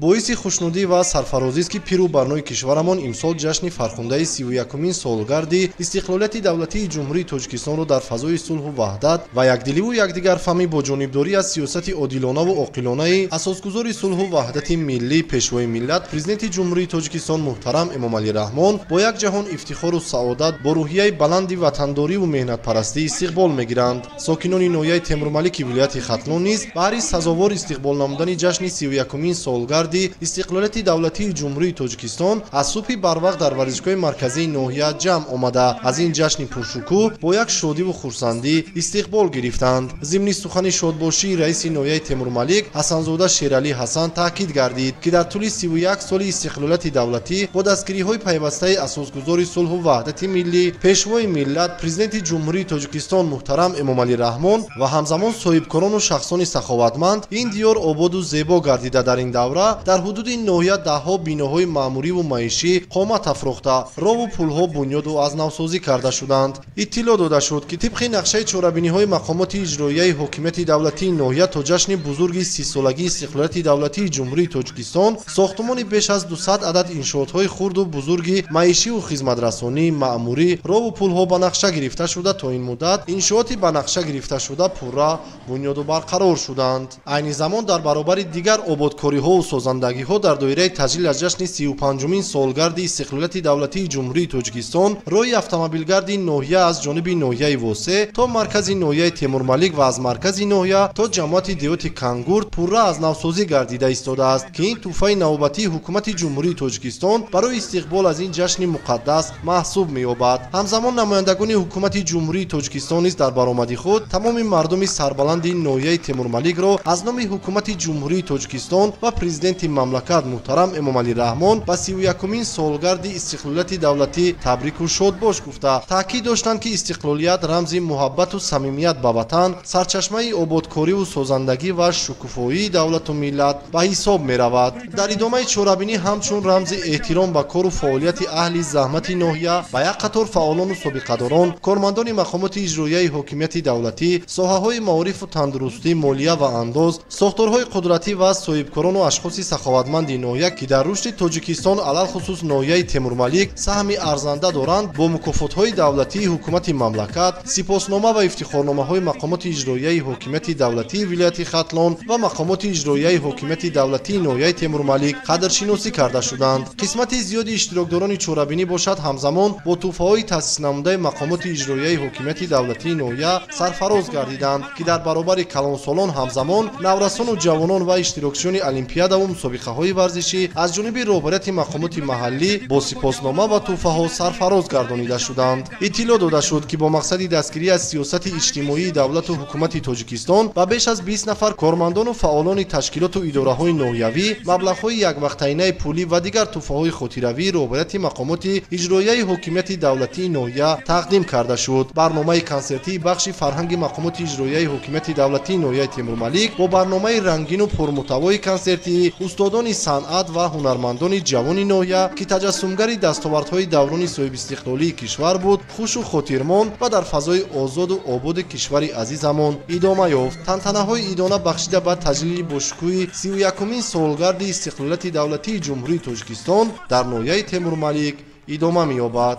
Боиси хушнудӣ ва сарфарозист, ки пиру барнои кишварамон имсол ҷашни фархундаи 31-умин солгарди истиқлолияти давлатии Ҷумҳурии Тоҷикистонро дар фазои сулҳу ваҳдат ва якдиливу якдигарфаҳмӣ бо ҷонибдорӣ аз сиёсати одилонаву оқилонаи асосгузори сулҳу ваҳдати миллӣ, Пешвои миллат, Президенти Ҷумҳурии Тоҷикистон муҳтарам Эмомалӣ Раҳмон бо як ҷаҳон ифтихору саодат, бо рӯҳияи баланди ватандориву меҳнатпарастӣ истиқбол мегиранд. Сокинони ноҳияи Темурмалики вилояти Хатлон низ баҳри сазовор истиқбол намудани ҷашни 31-умин солгарди истиқлолияти давлатии Ҷумҳурии Тоҷикистон аз субҳи барвақт дар варзишгоҳи марказии ноҳия ҷамъ омада, аз ин ҷашни пуршукӯҳ бо як шодиву хурсандӣ истиқбол гирифтанд. Зимни сухани шодбошии раиси ноҳияи Темурмалик Ҳасанзода Шералӣ Ҳасан таъкид гардид, ки дар тӯли 31 соли истиқлолияти давлатӣ бо дастгириҳои пайвастаи асосгузори сулҳу ваҳдати миллӣ, Пешвои миллат, Президенти Ҷумҳурии Тоҷикистон муҳтарам Эмомалӣ Раҳмон ва ҳамзамон соҳибкорону шахсони саховатманд ин диёр ободу зебо гардида, дар ин давра дар ҳудуди ноҳия даҳҳо биноҳои маъмуриву маишӣ қомат афрохта, роҳу пулҳо бунёду аз навсозӣ карда шуданд. Иттилоъ дода шуд, ки тибқи нақшаи чорабиниҳои мақомоти иҷроияи ҳокимияти давлатии ноҳия то ҷашни бузурги 30-солагии истиқлолияти давлатии Ҷумҳурии Тоҷикистон сохтумони беш аз 200 адад иншоотҳои хурду бузурги маишиву хизматрасонӣ, маъмурӣ, роҳу пулҳо ба нақша гирифта шуда, то ин муддат иншооти ба нақша гирифташуда пурра бунёду барқарор шуданд. Айни замон дар баробари дигар ободкориҳову созандагиҳо дар доираи таҷлил аз ҷашни 35-умин солгарди истиқлолияти давлатии Ҷумҳурии Тоҷикистон роҳи автомобилгарди ноҳия аз ҷониби ноҳияи Восе то маркази ноҳияи Темурмалик ва аз маркази ноҳия то ҷамоати деҳоти Кангурт пурра аз навсозӣ гардида истодааст, ки ин тӯҳфаи навбатии ҳукумати Ҷумҳурии Тоҷикистон барои истиқбол аз ин ҷашни муқаддас маҳсуб меёбад. Ҳамзамон намояндагони ҳукумати Ҷумҳурии Тоҷикистон низ дар баромади худ тамоми мардуми сарбаланди ноҳияи Темурмаликро аз номи ҳукумати Ҷумҳурии Тоҷикистон ва Президенти мамлакат муҳтарам Эмомалӣ Раҳмон ба 31-умин солгарди истиқлолияти давлатӣ табрику шодбош гуфта, таъкид доштанд, ки истиқлолият рамзи муҳаббату самимият ба ватан, сарчашмаи ободкориву созандагӣ ва шукуфоии давлату миллат ба ҳисоб меравад. Дар идомаи чорабинӣ ҳамчун рамзи эҳтиром ба кору фаъолияти аҳли заҳмати ноҳия ба як қатор фаъолону собиқадорон, кормандони мақомоти иҷроияи ҳокимияти давлатӣ, соҳаҳои маорифу тандурустӣ, молия ва андоз, сохторҳои қудратӣ ва соҳибкорону ашхоси саховатманди ноҳия, ки дар рушди Тоҷикистон, алалхусус ноҳияи Темурмалик саҳми арзанда доранд, бо мукофотҳои давлатии ҳукумати мамлакат, сипоснома ва ифтихорномаҳои мақомоти иҷроияи ҳокимияти давлатии вилояти Хатлон ва мақомоти иҷроияи ҳокимияти давлатии ноҳияи Темурмалик қадршиносӣ карда шуданд. Қисмати зиёди иштирокдорони чорабинӣ бошад ҳамзамон бо тӯҳфаҳои таъсиснамудаи мақомоти иҷроияи ҳокимияти давлатии ноҳия сарфароз гардиданд, ки дар баробари калонсолон ҳамзамон наврасону ҷавонон ва иштирокчиёни олимпиадаву мусобиқаҳои варзишӣ аз ҷониби роҳбарияти мақомоти маҳаллӣ бо сипоснома ва тӯҳфаҳо сарфароз гардонида шуданд. Иттилоъ дода шуд, ки бо мақсади дастгирӣ аз сиёсати иҷтимоии давлату ҳукумати Тоҷикистон ба беш аз 20 нафар кормандону фаъолони ташкилоту идораҳои ноҳиявӣ маблағҳои яквақтаинаи пулӣ ва дигар тӯҳфаҳои хотиравии роҳбарияти мақомоти иҷроияи ҳокимияти давлатии ноҳия тақдим карда шуд. Барномаи консертии бахши фарҳанги мақомоти иҷроияи ҳокимияти давлатии ноҳияи Темурмалик бо барномаи рангину пурмуҳтавои консертии устодони санъат ва ҳунармандони ҷавони ноҳия, ки таҷассумгари дастовардҳои даврони соҳибистиқлолии кишвар буд, хушу хотирмон ва дар фазои озоду ободи кишвари азизамон идома ёфт. Тантанаҳои идона бахшида ба таҷлили бошукӯҳи 31-умин солгарди истиқлолияти давлатии Ҷумҳурии Тоҷикистон дар ноҳияи Темурмалик идома меёбад.